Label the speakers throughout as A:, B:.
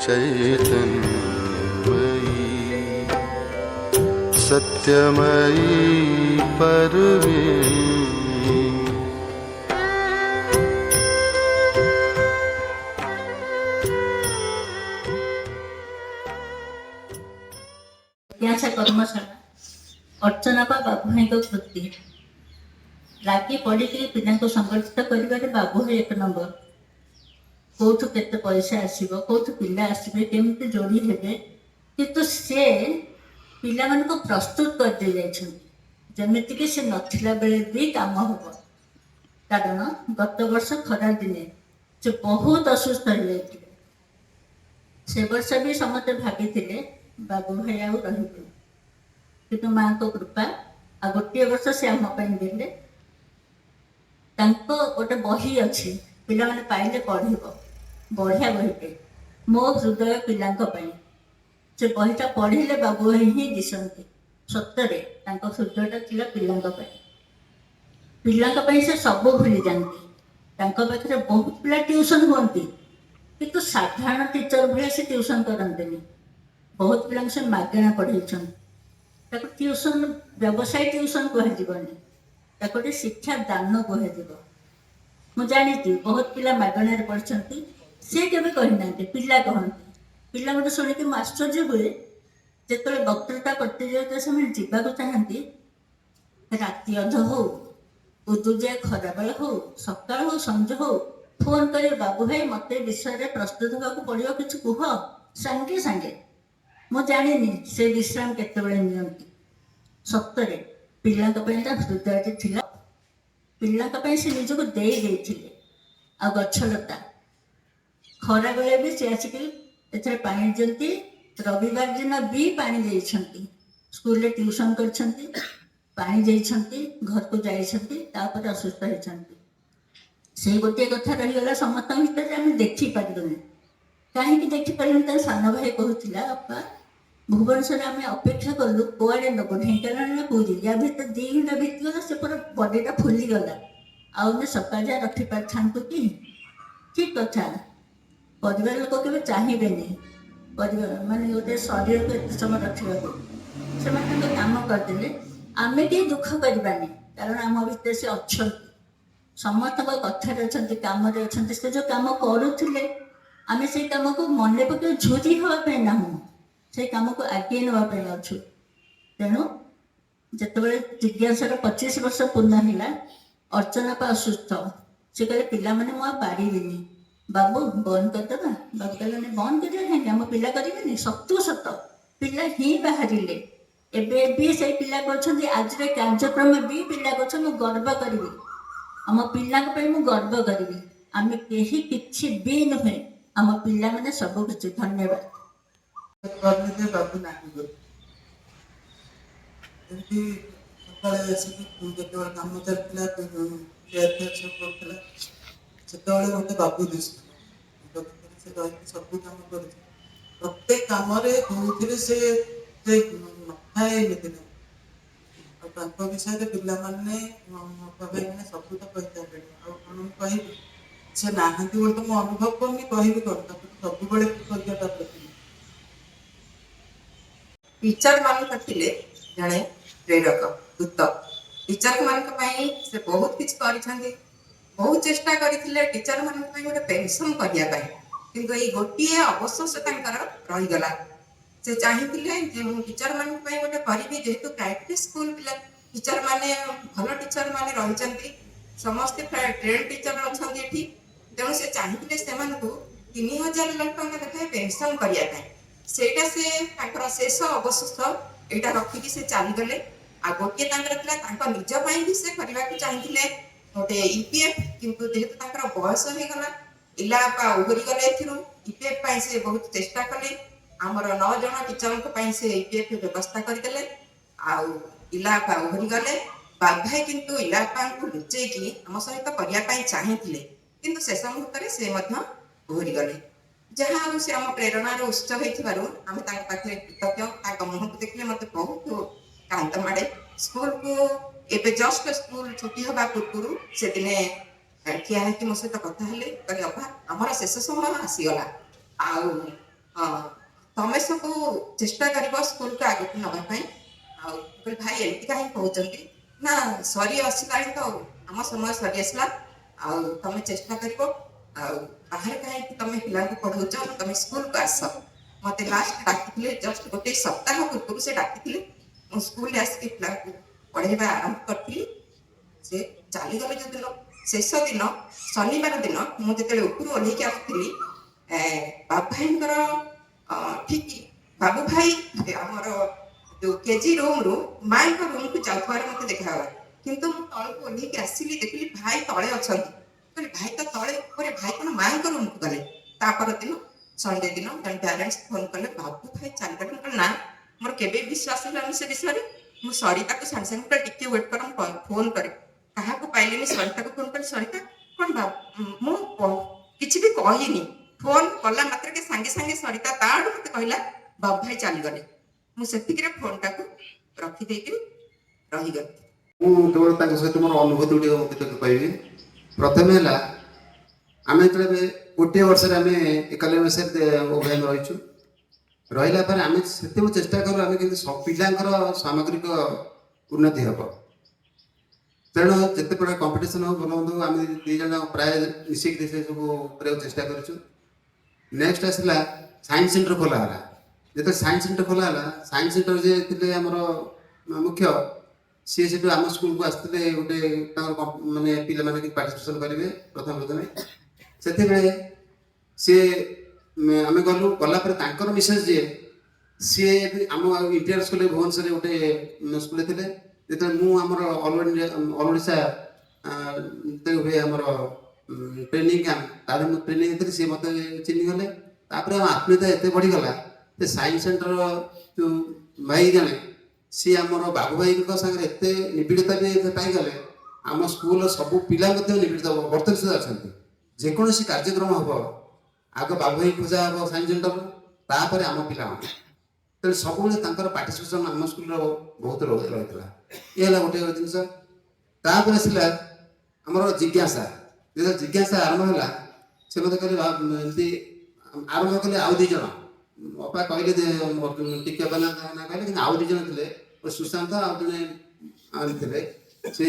A: चैतन्यमयी सत्यमयी परवीन।
B: ଜିଜ୍ଞାସା କର୍ମଶାଳା ଅର୍ଚ୍ଚନାପା ବାବୁଭାଇଙ୍କ କୃତି। ଲାଗି ପଡ଼ିକିରି ପିଲାଙ୍କୁ ସଂଗଠିତ କରିବାରେ ବାବୁଭାଇ ଏକ ନମ୍ବର। କେଉଁଠୁ କେତେ ପଇସା ଆସିବ, କେଉଁଠୁ ପିଲା ଆସିବେ, କେମିତି ଯୋଡ଼ି ହେବେ, କିନ୍ତୁ ସେ ପିଲାମାନଙ୍କୁ ପ୍ରସ୍ତୁତ କରିଦେଇ ଯାଇଛନ୍ତି ଯେମିତିକି ସେ ନଥିଲା ବେଳେ ବି କାମ ହେବ। କାରଣ ଗତ ବର୍ଷ ଖରା ଦିନେ ସେ ବହୁତ ଅସୁସ୍ଥ ହେଇଯାଇଥିଲେ। ସେ ବର୍ଷ ବି ସମସ୍ତେ ଭାବିଥିଲେ ବାବୁ ଭାଇ ଆଉ ରହିବେନି, କିନ୍ତୁ ମାଆଙ୍କ କୃପା ଆଉ ଗୋଟିଏ ବର୍ଷ ସେ ଆମ ପାଇଁ ଦେଲେ। ତାଙ୍କ ଗୋଟେ ବହି ଅଛି, ପିଲାମାନେ ପାଇଲେ ପଢ଼ିବ, ବଢ଼ିଆ ବହିଟେ, ମୋ ହୃଦୟ ପିଲାଙ୍କ ପାଇଁ। ସେ ବହିଟା ପଢ଼ିଲେ ବାବୁ ଭାଇ ହିଁ ଦିଶନ୍ତି। ସତରେ ତାଙ୍କ ହୃଦୟଟା ଥିଲା ପିଲାଙ୍କ ପାଇଁ। ପିଲାଙ୍କ ପାଇଁ ସେ ସବୁ ଭୁଲି ଯାଆନ୍ତି। ତାଙ୍କ ପାଖରେ ବହୁତ ପିଲା ଟ୍ୟୁସନ୍ ହୁଅନ୍ତି, କିନ୍ତୁ ସାଧାରଣ ଟିଚର ଭଳିଆ ସେ ଟ୍ୟୁସନ୍ କରନ୍ତିନି। ବହୁତ ପିଲାଙ୍କୁ ସେ ମାଗଣା ପଢ଼େଇଛନ୍ତି। ତାକୁ ଟ୍ୟୁସନ୍, ବ୍ୟବସାୟୀ ଟ୍ୟୁସନ୍ କୁହାଯିବନି, ତାକୁ ଗୋଟେ ଶିକ୍ଷା ଦାନ କୁହାଯିବ। ମୁଁ ଜାଣିଛି ବହୁତ ପିଲା ମାଗଣାରେ ପଢ଼ିଛନ୍ତି। ସେ କେବେ କହିନାହାନ୍ତି, ପିଲା କହନ୍ତି। ପିଲାଙ୍କଠୁ ଶୁଣିକି ମୁଁ ଆଶ୍ଚର୍ଯ୍ୟ ହୁଏ। ଯେତେବେଳେ ବକ୍ତୃତା ପ୍ରତିଯୋଗିତା ସେମାନେ ଯିବାକୁ ଚାହାନ୍ତି, ରାତି ଅଧ ହଉ, ଉଦୁଜିଆ ଖରାବେଳ ହଉ, ସକାଳ ହଉ, ସଞ୍ଜ ହଉ, ଫୋନ୍ କରି, ବାବୁ ଭାଇ ମୋତେ ବିଷୟରେ ପ୍ରସ୍ତୁତ ହେବାକୁ ପଡ଼ିବ, କିଛି କୁହ। ସାଙ୍ଗେ ସାଙ୍ଗେ। ମୁଁ ଜାଣିନି ସେ ବିଶ୍ରାମ କେତେବେଳେ ନିଅନ୍ତି। ସତରେ ପିଲାଙ୍କ ପାଇଁ ତା ହୃଦୟଟି ଥିଲା। ପିଲାଙ୍କ ପାଇଁ ସେ ନିଜକୁ ଦେଇ ଦେଇଥିଲେ। ଆଉ ଗଛଲତା ଖରାବେଳେ ବି ସେ ଆସିକି ଏଥିରେ ପାଣି ଦିଅନ୍ତି। ରବିବାର ଦିନ ବି ପାଣି ଦେଇଛନ୍ତି। ସ୍କୁଲରେ ଟ୍ୟୁସନ୍ କରିଛନ୍ତି, ପାଣି ଦେଇଛନ୍ତି, ଘରକୁ ଯାଇଛନ୍ତି, ତାପରେ ଅସୁସ୍ଥ ହେଇଛନ୍ତି। ସେଇ ଗୋଟିଏ କଥା ରହିଗଲା ସମସ୍ତଙ୍କ ଭିତରେ, ଆମେ ଦେଖିପାରିଲୁନି। କାହିଁକି ଦେଖିପାରିଲୁନି? ତାର ସାନ ଭାଇ କହୁଥିଲା, ବାପା ଭୁବନେଶ୍ୱରରେ ଆମେ ଅପେକ୍ଷା କଲୁ, କୁଆଡ଼େ ନେବୁ, ଢେଙ୍କାନାଳ ନା ପୁରୀ, ୟା ଭିତରେ 2 ଘଣ୍ଟା ବିତିଗଲା, ସେ ପୁରା ବଡ଼ିଟା ଫୁଲିଗଲା, ଆଉ ଆମେ ସକାଳ ଯାଏ ରଖିପାରିଥାନ୍ତୁ କି? ଠିକ୍ କଥା, ପରିବାର ଲୋକ କେବେ ଚାହିଁବେନି ପରିବାର ମାନେ ଗୋଟେ ଶରୀରକୁ ଏତେ ସମୟ ରଖିବାକୁ। ସେମାନେ ତାଙ୍କ କାମ କରିଦେଲେ, ଆମେ କେହି ଦୁଃଖ କରିବାନି, କାରଣ ଆମ ଭିତରେ ସେ ଅଛନ୍ତି, ସମସ୍ତଙ୍କ କଥାରେ ଅଛନ୍ତି, କାମରେ ଅଛନ୍ତି। ସେ ଯେଉଁ କାମ କରୁଥିଲେ ଆମେ ସେଇ କାମକୁ ମନେ ପକାଇ ଝୁରି ହେବା ପାଇଁ ନାହୁଁ, ସେଇ କାମକୁ ଆଗେଇ ନେବା ପାଇଁ ଅଛୁ। ତେଣୁ ଯେତେବେଳେ ଜିଜ୍ଞାସାର 25 ବର୍ଷ ପୂର୍ଣ୍ଣ ହେଲା, ଅର୍ଚ୍ଚନା ପା ଅସୁସ୍ଥ, ସେ କହିଲେ ପିଲାମାନେ ମୁଁ ଆଉ ପାରିବିନି, ବାବୁ ବନ୍ଦ କରିଦେବା। ବାବୁ କହିଲେ ନାଇଁ, ବନ୍ଦ କରିବା କାହିଁକି, ଆମ ପିଲା କରିବେନି। ସତକୁ ସତ ପିଲା ହିଁ ବାହାରିଲେ। ଏବେ ବି ସେଇ ପିଲା କରୁଛନ୍ତି। ଆଜିର କାର୍ଯ୍ୟକ୍ରମ ବି ପିଲା କରୁଛନ୍ତି। ମୁଁ ଗର୍ବ କରିବି, ଆମ ପିଲାଙ୍କ ପାଇଁ ମୁଁ ଗର୍ବ କରିବି। ଆମେ କେହି କିଛି ବି ନୁହେଁ, ଆମ ପିଲାମାନେ ସବୁ କିଛି। ଧନ୍ୟବାଦ।
C: ବାବୁ ନାହିଁ ବୋଲି ଯେମିତି ସକାଳେ ଆସିକି ଯେତେବେଳେ କାମ ଚାଲିଥିଲା, ଚେୟାର ଫେୟାର ସବୁ କରୁଥିଲା, ସେତେବେଳେ ମୋତେ ବାବୁ ଦିଶୁଥିଲା। ତାଙ୍କ ଭିତରେ ସେ ରହିକି ସବୁ କାମ କରୁଛି। ପ୍ରତ୍ୟେକ କାମରେ କୋଉଥିରେ ସେ ନଥାଏ ଏମିତି ନାହିଁ। ଆଉ ତାଙ୍କ ବିଷୟରେ ପିଲାମାନେ, ବାପା ଭାଇମାନେ ସବୁ ତ କହିସାରିଲେଣି, ଆଉ କଣ ମୁଁ କହିବି? ସେ ନାହାନ୍ତି ବୋଲି ତ ମୁଁ ଅନୁଭବ କରୁନି, କହିବି କଣ? ତାକୁ ସବୁବେଳେ କୃତଜ୍ଞତା ପ୍ରତି।
D: ଟିଚର ମାନଙ୍କ ଥିଲେ ଜଣେ ପ୍ରେରକ ଦୂତ। ଟିଚର ମାନଙ୍କ ପାଇଁ ସେ ବହୁତ କିଛି କରିଛନ୍ତି, ବହୁତ ଚେଷ୍ଟା କରିଥିଲେ ଟିଚର ମାନଙ୍କ ପାଇଁ ଗୋଟେ ପେନସନ କରିବା ପାଇଁ, କିନ୍ତୁ ଏଇ ଗୋଟିଏ ଅବଶୋଷ ତାଙ୍କର ରହିଗଲା। ସେ ଚାହିଁଥିଲେ ଯେ ମୁଁ ଟିଚର ମାନଙ୍କ ପାଇଁ ଗୋଟେ କରିବି, ଯେହେତୁ ପ୍ରାଇଭେଟ ସ୍କୁଲ ପିଲା ଟିଚର ମାନେ ଭଲ ଟିଚର ମାନେ ରହିଛନ୍ତି, ସମସ୍ତେ ପ୍ରାୟ ଟ୍ରେଣ୍ଡ ଟିଚର ଅଛନ୍ତି ଏଠି। ତେଣୁ ସେ ଚାହିଁଥିଲେ ସେମାନଙ୍କୁ 3000 ଟଙ୍କା ଲେଖାଏଁ ପେନସନ କରିବା ପାଇଁ। ସେଇଟା ସେ ତାଙ୍କର ଶେଷ ଅବଶୋଷ ଏଇଟା ରଖିକି ସେ ଚାଲିଗଲେ। ଆଉ ଗୋଟିଏ ତାଙ୍କର ଥିଲା, ତାଙ୍କ ନିଜ ପାଇଁ ବି ସେ କରିବାକୁ ଚାହିଁଥିଲେ ଗୋଟେ ଇପିଏଫ, କିନ୍ତୁ ଯେହେତୁ ତାଙ୍କର ବୟସ ହେଇଗଲା, ଇଲାପା ଓହରି ଗଲେ ଏଥିରୁ। ଇପିଏଫ ପାଇଁ ସେ ବହୁତ ଚେଷ୍ଟା କଲେ। ଆମର 9 ଜଣ ଟିଚରଙ୍କ ପାଇଁ ସେ ଇପିଏଫ ବ୍ୟବସ୍ଥା କରିଦେଲେ, ଆଉ ଇଲାପା ଓହରି ଗଲେ। ବାବୁ ଭାଇ କିନ୍ତୁ ଇଲାପାଙ୍କୁ ଲୁଚେଇକି ଆମ ସହିତ କରିବା ପାଇଁ ଚାହିଁଥିଲେ, କିନ୍ତୁ ଶେଷ ମୁହୂର୍ତ୍ତରେ ସେ ମଧ୍ୟ ଓହରି ଗଲେ। ଯାହା ହଉ, ସେ ଆମ ପ୍ରେରଣାର ଉତ୍ସ ହେଇଥିବାରୁ ଆମେ ତାଙ୍କ ପାଖରେ କୃତଜ୍ଞ। ତାଙ୍କ ମୁହଁକୁ ଦେଖିଲେ ମତେ ବହୁତ କାନ୍ଦ ମାଡ଼େ। ସ୍କୁଲକୁ ଏବେ ଜଷ୍ଟ ସ୍କୁଲ ଛୁଟି ହେବା ପୂର୍ବରୁ ସେ ଦିନେ ଠିଆ ହେଇକି ମୋ ସହିତ କଥା ହେଲେ। କହିଲେ, ଅପା ଆମର ଶେଷ ସମୟ ଆସିଗଲା, ଆଉ ତମେ ସବୁ ଚେଷ୍ଟା କରିବ ସ୍କୁଲକୁ ଆଗକୁ ନେବା ପାଇଁ। ଆଉ ମୁଁ କହିଲି, ଭାଇ, ଏମିତି କାହିଁକି କହୁଛନ୍ତି? ନା, ସରି ଆସିଲାଣି ତ, ଆମ ସମୟ ସରି ଆସିଲା, ଆଉ ତମେ ଚେଷ୍ଟା କରିବ, ଆଉ ବାହାରେ କାହିଁକି ତମେ ପିଲାଙ୍କୁ ପଢଉଛ? ତମେ ସ୍କୁଲକୁ ଆସ। ମତେ ଲାଷ୍ଟ ଡାକିଥିଲେ, ଜଷ୍ଟ ଗୋଟେ ସପ୍ତାହ ପୂର୍ବରୁ ସେ ଡାକିଥିଲେ। ମୁଁ ସ୍କୁଲରେ ଆସିକି ପିଲାଙ୍କୁ ପଢେଇବା ଆରମ୍ଭ କରିଥିଲି। ସେ ଚାଲିଗଲେ ଯୋଉଦିନ, ଶେଷ ଦିନ ଶନିବାର ଦିନ, ମୁଁ ଯେତେବେଳେ ଉପରୁ ଓହ୍ଲେଇକି ଆସୁଥିଲି, ବାବୁ ଭାଇଙ୍କର ଠିକ ବାବୁ ଭାଇ ଆମର ଯୋଉ କେଜି ରୁମରୁ ମାଙ୍କ ରୁମକୁ ଯାଉଥିବାର ମତେ ଦେଖାଗଲା। କିନ୍ତୁ ମୁଁ ତଳକୁ ଓହ୍ଲେଇକି ଆସିଲି, ଦେଖିଲି ଭାଇ ତଳେ ଅଛନ୍ତି। କହିଲି, ଭାଇ ତ ତଳେ, ଉପରେ, ଭାଇ କଣ ମାଙ୍କ ରୁମକୁ ଗଲେ? ତା ପରଦିନ ସଣ୍ଡେ ଦିନ ଜଣେ ପ୍ୟାରେଣ୍ଟସ୍ ଫୋନ କଲେ, ବାବୁ ଭାଇ ଚାଲିଗଲେ। ମୁଁ କହିଲି, ନା, ମୋର କେବେ ବିଶ୍ୱାସ ହେଲାନି ସେ ବିଷୟରେ। ମୁଁ ସରିତାକୁ ସାଙ୍ଗେ ସାଙ୍ଗେ କହିଲି, ଟିକେ ୱେଟ୍ କର, ମୁଁ ଫୋନ କରେ। କାହାକୁ ପାଇଲିନି, ସରିତାକୁ ଫୋନ କଲି। ସରିତା, କଣ ମୁଁ କିଛି ବି କହିନି, ଫୋନ କଲା ମାତ୍ରକେ ସାଙ୍ଗେ ସାଙ୍ଗେ ସରିତା ତା ଆଡୁ ମତେ କହିଲା, ବାବୁ ଭାଇ ଚାଲିଗଲେ। ମୁଁ ସେତିକିରେ ଫୋନଟାକୁ ରଖିଦେଇକି ରହିଗଲି।
E: ମୁଁ କେବଳ ତାଙ୍କ ସହିତ ମୋର ଅନୁଭୂତି ଗୁଡ଼ିକ ମୁଁ ତାକୁ କହିବି। ପ୍ରଥମେ ହେଲା, ଆମେ ଯେତେବେଳେ ଗୋଟିଏ ବର୍ଷରେ ଆମେ ଏକାଲବେ ମସିହାରେ ଉଭୟ ଆମେ ରହିଛୁ। ରହିଲା ପରେ ଆମେ ସେତେବେଳେ ଚେଷ୍ଟା କରୁ ଆମେ କେମିତି ସବୁ ପିଲାଙ୍କର ସାମଗ୍ରିକ ଉନ୍ନତି ହେବ। ତେଣୁ ଯେତେ ପ୍ରକାର କମ୍ପିଟିସନ୍ ହଉ, ଭଲ ମନ୍ଦ ହଉ, ଆମେ ଦୁଇ ଜଣ ପ୍ରାୟ ମିଶିକି ସେ ସବୁ କରିବାକୁ ଚେଷ୍ଟା କରିଛୁ। ନେକ୍ସଟ ଆସିଲା, ସାଇନ୍ସ ସେଣ୍ଟର ଖୋଲା ହେଲା। ଯେତେବେଳେ ସାଇନ୍ସ ସେଣ୍ଟର ଖୋଲା ହେଲା, ସାଇନ୍ସ ସେଣ୍ଟର ଯିଏ ଥିଲେ ଆମର ମୁଖ୍ୟ, ସିଏ ସେଠୁ ଆମ ସ୍କୁଲକୁ ଆସିଥିଲେ ଗୋଟେ ତାଙ୍କର ମାନେ ପିଲାମାନେ କେମିତି ପାର୍ଟିସିପେସନ୍ କରିବେ ପ୍ରଥମେ ପ୍ରଥମେ। ସେତେବେଳେ ସିଏ ଆମେ ଗଲୁ। ଗଲା ପରେ ତାଙ୍କର ମିସେସ୍ ଯିଏ, ସିଏ ବି ଆମ ଇଣ୍ଟିରିୟର ସ୍କୁଲରେ, ଭୁବନେଶ୍ୱରରେ ଗୋଟେ ସ୍କୁଲରେ ଥିଲେ। ଯେତେବେଳେ ମୁଁ ଆମର ଅଲ୍ ଇଣ୍ଡିଆ, ଅଲ୍ ଓଡ଼ିଶା ଯେତେବେଳେ ହୁଏ ଆମର ଟ୍ରେନିଂ କ୍ୟାମ୍ପ, ତାହେଲେ ମୁଁ ଟ୍ରେନିଂ ଦେଇଥିଲି, ସିଏ ମୋତେ ଚିହ୍ନିଗଲେ। ତାପରେ ଆମ ଆତ୍ମୀୟତା ଏତେ ବଢ଼ିଗଲା ଯେ ସାଇନ୍ସ ସେଣ୍ଟର ଯେଉଁ ଭାଇ ଜଣେ, ସିଏ ଆମର ବାବୁ ଭାଇଙ୍କ ସାଙ୍ଗରେ ଏତେ ନିବିଡ଼ତା ବି ଏତେ ପାଇଗଲେ, ଆମ ସ୍କୁଲର ସବୁ ପିଲା ମଧ୍ୟ ନିବିଡ଼ିତ ବର୍ତ୍ତମାନ ସୁଦ୍ଧା ଅଛନ୍ତି। ଯେକୌଣସି କାର୍ଯ୍ୟକ୍ରମ ହେବ, ଆଗ ବାବୁ ଭାଇ ଖୋଜା ହେବ ସାଇନ୍ସ ସେଣ୍ଟର, ତାପରେ ଆମ ପିଲାମାନେ। ତେଣୁ ସବୁବେଳେ ତାଙ୍କର ପାର୍ଟିସିପେସନ୍ ଆମ ସ୍କୁଲର ବହୁତ ରହିଥିଲା। ଇଏ ହେଲା ଗୋଟେ ଜିନିଷ। ତାପରେ ଆସିଲା ଆମର ଜିଜ୍ଞାସା। ଯେତେବେଳେ ଜିଜ୍ଞାସା ଆରମ୍ଭ ହେଲା, ସେ ମୋତେ କହିଲେ, ଏମିତି ଆରମ୍ଭ କଲେ। ଆଉ ଦୁଇ ଜଣ ଅପା କହିଲେ ଯେ ଟିକେ ଅପା ନା ନା କହିଲେ, କିନ୍ତୁ ଆଉ ଦୁଇ ଜଣ ଥିଲେ, ଗୋଟେ ସୁଶାନ୍ତ ଆଉ ଜଣେ ଥିଲେ। ସେ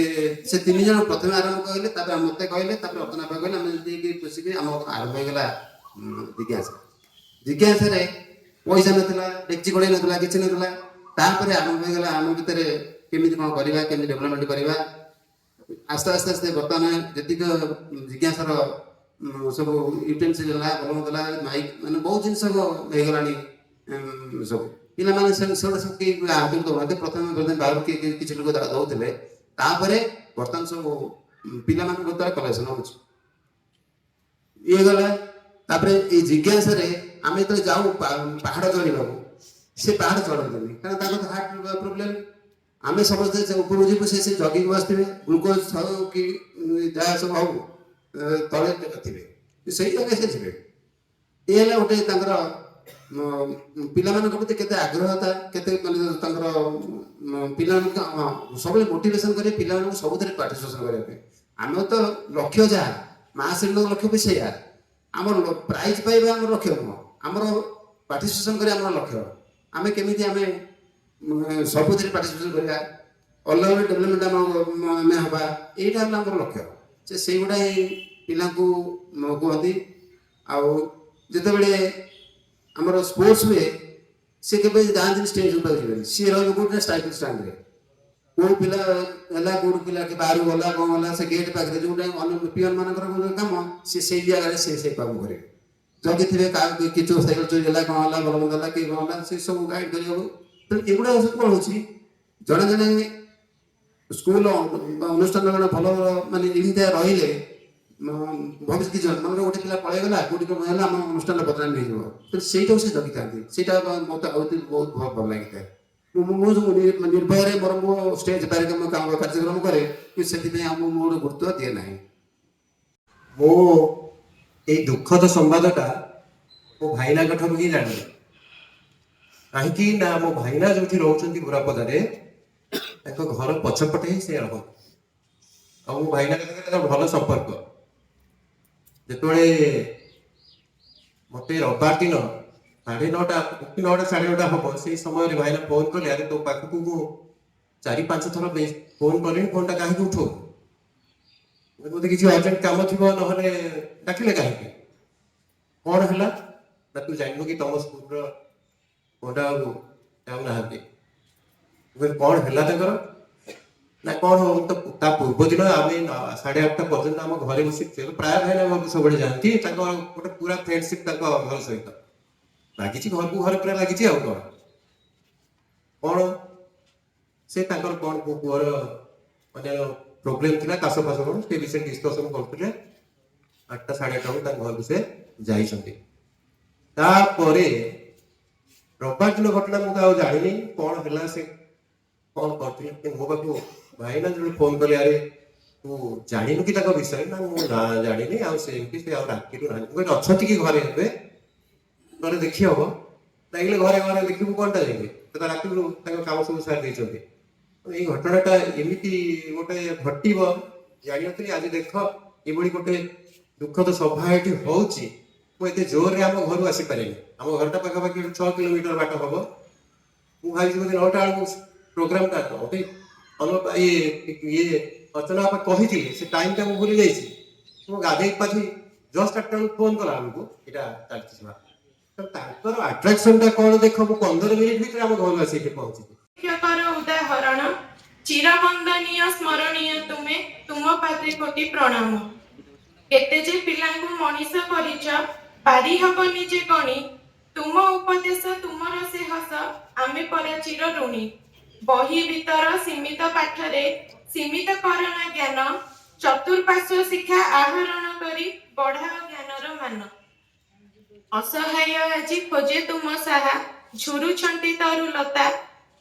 E: ସେ ତିନି ଜଣ ପ୍ରଥମେ ଆରମ୍ଭ କହିଲେ, ତାପରେ ମୋତେ କହିଲେ, ତାପରେ ଅର୍ଚ୍ଚନା ଅପା କହିଲେ। ଆମେ ଦେଇକି ବସିକି ଆମ ଆରମ୍ଭ ହେଇଗଲା ଜିଜ୍ଞାସା। ଜିଜ୍ଞାସାରେ ପଇସା ନଥିଲା, ଡେକ୍ଚି କଡ଼େଇ ନଥିଲା, କିଛି ନଥିଲା। ତାପରେ ଆରମ୍ଭ ହେଇଗଲା ଆମ ଭିତରେ କେମିତି କ'ଣ କରିବା, କେମିତି ଡେଭଲପମେଣ୍ଟ କରିବା। ଆସ୍ତେ ଆସ୍ତେ ଆସ୍ତେ ବର୍ତ୍ତମାନ ଯେତିକ ଜିଜ୍ଞାସାର ସବୁ ୟୁଟେନ୍ସିଲ୍ ହେଲା, ଭଲ ମନ୍ଦ ହେଲା, ମାଇକ୍, ମାନେ ବହୁତ ଜିନିଷ ହେଇଗଲାଣି। ସବୁ ପିଲାମାନେ ସେଗୁଡ଼ା ସବୁ କେହି ହାତକୁ ଦେଉନାହାନ୍ତି। ପ୍ରଥମେ ପ୍ରଥମେ ବାହାରୁ କିଏ କିଏ କିଛି ଲୋକ ଦଉଥିଲେ। ତାପରେ ବର୍ତ୍ତମାନ ସବୁ ପିଲାମାନଙ୍କ ଦ୍ୱାରା କଲେକ୍ସନ ହେଉଛି। ଇଏ ଗଲା। ତାପରେ ଏଇ ଜିଜ୍ଞାସାରେ ଆମେ ଯେତେବେଳେ ଯାଉ ପାହାଡ଼ ଚଢ଼ିବାକୁ, ସେ ପାହାଡ଼ ଚଢ଼ନ୍ତିନି, କାରଣ ତାଙ୍କର ତ ହାର୍ଟ ପ୍ରୋବ୍ଲେମ। ଆମେ ସମସ୍ତେ ସେ ଉପରକୁ ଯିବୁ, ସେ ସେ ଜଗିକି ବସିଥିବେ, ଗ୍ଲୁକୋଜ ହଉ କି ଯାହା ସବୁ ହଉ, ତଳେ ଥିବେ, ସେଇ ଜାଗାରେ ସେ ଯିବେ। ଇଏ ହେଲା ଗୋଟେ ତାଙ୍କର ପିଲାମାନଙ୍କ ପ୍ରତି କେତେ ଆଗ୍ରହତା, କେତେ ମାନେ ତାଙ୍କର ପିଲାମାନଙ୍କୁ, ହଁ, ସବୁବେଳେ ମୋଟିଭେସନ କରିବେ ପିଲାମାନଙ୍କୁ ସବୁଥିରେ ପାର୍ଟିସିପେସନ କରିବା ପାଇଁ। ଆମର ତ ଲକ୍ଷ୍ୟ ଯାହା, ମା ଶ୍ରୀଙ୍କ ଲକ୍ଷ୍ୟ ବି ସେଇଆ। ଆମର ପ୍ରାଇଜ ପାଇବା ଆମର ଲକ୍ଷ୍ୟ ନୁହଁ, ଆମର ପାର୍ଟିସିପେସନ କରିବା ଆମର ଲକ୍ଷ୍ୟ। ଆମେ କେମିତି ଆମେ ସବୁଥିରେ ପାର୍ଟିସିପେସନ କରିବା, ଅଲଗା ଡେଭଲପମେଣ୍ଟ ଆମେ ହେବା, ଏଇଟା ହେଲା ଆମର ଲକ୍ଷ୍ୟ। ସେ ସେଇଗୁଡ଼ା ହିଁ ପିଲାଙ୍କୁ କୁହନ୍ତି। ଆଉ ଯେତେବେଳେ ଆମର ସ୍ପୋର୍ଟସ ହୁଏ, ସେ କେବେ ଯାଆନ୍ତିନି, ଷ୍ଟେଜ୍ ଉପରକୁ ଯିବେନି। ସିଏ ରହିବେ କୋଉଠି ନା ସାଇକେଲ ଷ୍ଟାଣ୍ଡରେ। କୋଉ ପିଲା ହେଲା, କୋଉଠି ପିଲା କି ବାହାରକୁ ଗଲା, କଣ ଗଲା, ସେ ଗେଟ୍ ପାଖରେ ଯୋଉଟା ଅନ୍ୟ ପିଅନ ମାନଙ୍କର ଗୋଟେ କାମ, ସେ ସେଇ ଜାଗାରେ ସେ ସେଇ କାମ କରିବେ, ଜଗିଥିବେ। କାହାକୁ କିଛି ସାଇକେଲ ଚୋରି ହେଲା, କଣ ହେଲା, ଭଲ ମନ୍ଦ ହେଲା କି କଣ ହେଲା, ସେ ସବୁ ଗାଇଡ୍ କରିବାକୁ। ତେଣୁ ଏଗୁଡ଼ା ସବୁ କଣ ହଉଛି, ଜଣେ ଜଣେ ସ୍କୁଲ ବା ଅନୁଷ୍ଠାନ ଜଣେ ଭଲ ଭଲ ମାନେ ଏମିତିଆ ରହିଲେ ଭବିଷ୍ୟତ କିଛି ମନେକର ଗୋଟେ ପିଲା ପଳେଇଗଲା, କୋଉଠି କଣ ହେଲା, ଆମ ଅନୁଷ୍ଠାନ ବଦନାମ ହେଇଯିବ। ତେଣୁ ସେଇଟାକୁ ସେ ଜଗିଥାନ୍ତି। ସେଇଟା ମତେ ଆଉ ବହୁତ ଭଲ ଭଲ ଲାଗିଥାଏ। ମୁଁ ମୁଁ ମୁଁ ଯୋଉ ନିର୍ଭୟରେ ମୋର ମୋ ଷ୍ଟେଜ କାର୍ଯ୍ୟକ୍ରମ କାମ କାର୍ଯ୍ୟକ୍ରମ କରେ, କିନ୍ତୁ ସେଥିପାଇଁ ଆଉ ମୁଁ ମୋର ଗୁରୁତ୍ୱ ଦିଏ ନାହିଁ।
F: ମୁଁ ଏଇ ଦୁଃଖଦ ସମ୍ବାଦଟା ମୋ ଭାଇନାଙ୍କ ଠାରୁ ହିଁ ଜାଣିଲି। କାହିଁକି ନା ମୋ ଭାଇନା ଯୋଉଠି ରହୁଛନ୍ତି ବୁରାପଦାରେ, ତାଙ୍କ ଘର ପଛପଟେ ହିଁ ସେ ରହନ୍ତି। ଆଉ ମୋ ଭାଇନାଙ୍କ ସାଙ୍ଗରେ ତାଙ୍କର ଭଲ ସମ୍ପର୍କ। ଯେତେବେଳେ ମତେ ରବିବାର ଦିନ 9:30 କି 9ଟା 9:30 ହବ, ସେଇ ସମୟରେ ଭାଇନା ଫୋନ କଲେ, "ଆରେ, ତୋ ପାଖକୁ ମୁଁ ଚାରି ପାଞ୍ଚ ଥର ଫୋନ କଲିଣି, ଫୋନଟା କାହିଁକି ଉଠଉ?" ବୋଧେ କିଛି ଅର୍ଜେଣ୍ଟ କାମ ଥିବ, ନହେଲେ ଡାକିଲେ କାହିଁକି? କଣ ହେଲା ନା, "ତୁ ଜାଣିନୁ କି ତମ ସ୍କୁଲର ପଣ୍ଡା ବାବୁ ଯାଉନାହାନ୍ତି?" ମୁଁ କହିଲି, "କଣ ହେଲା ତାଙ୍କର?" ନା, କଣ ହବ ତ, ତା ପୂର୍ବ ଦିନ ଆମେ 8:30 ପର୍ଯ୍ୟନ୍ତ ଆମ ଘରେ ବସି, ପ୍ରାୟ ଭାଇନା ଘରକୁ ସବୁବେଳେ ଯାଆନ୍ତି। ତାଙ୍କ ଗୋଟେ ପୁରା ଫ୍ରେଣ୍ଡସିପ ତାଙ୍କ ଘର ସହିତ ଲାଗିଛି, ଘରକୁ ଘର ପୁରା ଲାଗିଛି। ଆଉ କଣ କଣ ସେ ତାଙ୍କର କଣ ପୁଅର ଅନ୍ୟାନ୍ୟ ପ୍ରୋବ୍ଲେମ ଥିଲା, କାଶ ଫାଶ କଣ, ସେ ବିଷୟରେ ଡିସ୍କସନ କରୁଥିଲେ। 8ଟା 8:30 ବେଳକୁ ତାଙ୍କ ଘରକୁ ସେ ଯାଇଛନ୍ତି। ତାପରେ ରବିବାର ଦିନ ଘଟଣା ମୁଁ ତ ଆଉ ଜାଣିନି କଣ ହେଲା, ସେ କଣ କରିଥିଲେ। କିନ୍ତୁ ମୋ ପାଖକୁ ଭାଇନା ଯେତେବେଳେ ଫୋନ କଲେ, "ଆରେ, ତୁ ଜାଣିନୁ କି ତାଙ୍କ ବିଷୟରେ?" ନା, ମୁଁ ନା ଜାଣିନି। ଆଉ ସେ ଏମିତି ସେ ଆଉ ରାତିରୁ ନାହାନ୍ତି। ମୁଁ କହିଲି, "ଅଛନ୍ତି କି ଘରେ ଏବେ? ଘରେ ଦେଖି ହବ?" ଲାଗିଲେ, "ଘରେ ଘରେ ଦେଖିବୁ କଣଟା ଯାଇକି? ସେ ତ ରାତିରୁ ତାଙ୍କ କାମ ସବୁ ସାରି ଦେଇଛନ୍ତି।" ଏଇ ଘଟଣାଟା ଏମିତି ଗୋଟେ ଘଟିବ ଜାଣିନଥିଲି। ଆଜି ଦେଖ, ଏଭଳି ଗୋଟେ ଦୁଃଖଦ ସଭା ଏଠି ହଉଛି। ମୁଁ ଏତେ ଜୋରରେ ଆମ ଘରୁ ଆସିପାରିନି। ଆମ ଘରଟା ପାଖାପାଖି ଏଠୁ 6 କିଲୋମିଟର ବାଟ ହବ। ମୁଁ ଭାବିଛି ବୋଧେ 9ଟା ବେଳକୁ ପ୍ରୋଗ୍ରାମଟା। ମତେ ଅନୁପ ଇଏ ଇଏ ଅର୍ଚ୍ଚନା ବାପା କହିଥିଲେ, ସେ ଟାଇମଟା ମୁଁ ଭୁଲି ଯାଇଛି। ମୁଁ ଗାଧେଇ ପାଧେଇ ଜଷ୍ଟ 8ଟା ବେଳକୁ ଫୋନ କଲା ବେଳକୁ ଏଇଟା ଚାଲିଛି ସଭା। ତ ତାଙ୍କର ଆଟ୍ରାକ୍ସନଟା କଣ ଦେଖ, ମୁଁ 15 ମିନିଟ ଭିତରେ ଆମ ଘରୁ ଆସି ଏଠି ପହଞ୍ଚିଛି।
G: ଶିକ୍ଷକର ଉଦାହରଣ ଚିରବନ୍ଦନୀୟ, ସ୍ମରଣୀୟ ତୁମେ, ତୁମ ପାଦେ କୋଟି ପ୍ରଣାମ। କେତେ ଯେ ପିଲାଙ୍କୁ ମଣିଷ କରିଛ, ପାରି ହବନି ଯେ ଗଣି। ତୁମ ଉପଦେଶ, ତୁମର ସେ ହସ, ଆମେ ପରା ଚିର ଋଣୀ। ବହି ଭିତର ସୀମିତ ପାଠରେ ସୀମିତ କରନା ଜ୍ଞାନ, ଚତୁର୍ପାର୍ଶ୍ୱ ଶିକ୍ଷା ଆହରଣ କରି ବଢାଅ ଜ୍ଞାନର ମାନ। ଅସହାୟ ଆଜି ଖୋଜେ ତୁମ ସାହା, ଝୁରୁଛନ୍ତି ତରୁଲତା।